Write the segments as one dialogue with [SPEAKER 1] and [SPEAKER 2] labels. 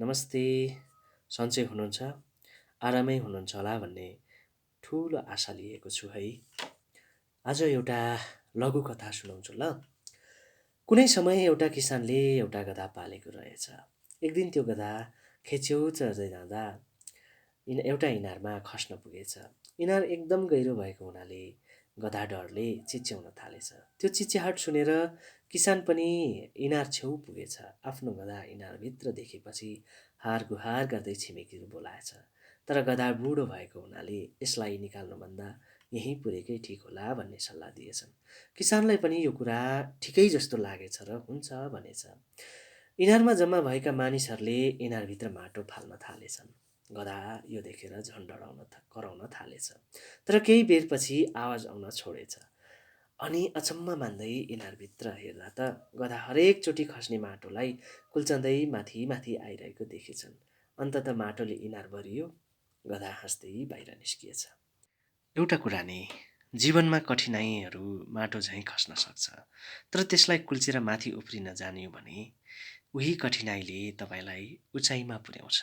[SPEAKER 1] नमस्ते, सन्चै हुनुहुन्छ? आरामै हुनुहुन्छ होला भन्ने ठुलो आशा लिएको छु है। आज एउटा लघु कथा सुनाउँछु ल। कुनै समय एउटा किसानले एउटा गधा पालेको रहेछ। एक दिन त्यो गधा खेच्यौ चर्दै जाँदा एउटा इनारमा खस्न पुगेछ। इनार एकदम गहिरो भएको हुनाले गधा डरले चिच्याउन थालेछ। त्यो चिच्याहाट सुनेर किसान पनि इनार छेउ पुगेछ। आफ्नो गधा इनारभित्र देखेपछि हार गुहार गर्दै छिमेकीहरू बोलाएछ। तर गधा बुढो भएको हुनाले यसलाई निकाल्नुभन्दा यहीँ पुरेकै ठिक होला भन्ने सल्लाह दिएछन्। किसानलाई पनि यो कुरा ठिकै जस्तो लागेछ र हुन्छ भनेछ। इनारमा जम्मा भएका मानिसहरूले इनारभित्र माटो फाल्न थालेछन्। गधा यो देखेर झन् कराउन थालेछ। तर केही बेरपछि आवाज आउन छोडेछ। अनि अचम्म मान्दै इनारभित्र हेर्दा त गधा हरेकचोटि खस्ने माटोलाई कुल्चँदै माथि माथि आइरहेको देखेछन्। अन्तत माटोले इनार भरियो। गधा हाँस्दै बाहिर निस्किएछ। एउटा कुरा नि, जीवनमा कठिनाइहरू माटो झैँ खस्न सक्छ। तर त्यसलाई कुल्चेर माथि उफ्रिन जानियो भने उही कठिनाइले तपाईँलाई उचाइमा पुर्याउँछ।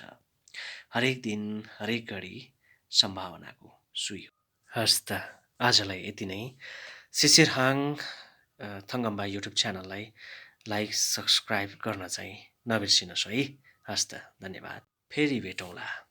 [SPEAKER 1] हरेक दिन, हरेक घडी सम्भावनाको सुई हो। हस् त, आजलाई यति नै। शिशिरहाङ थङ्गम्बा युट्युब च्यानललाई लाइक, सब्सक्राइब गर्न चाहिँ नबिर्सिनुहोस् है। हस् त, धन्यवाद। फेरि भेटौँला।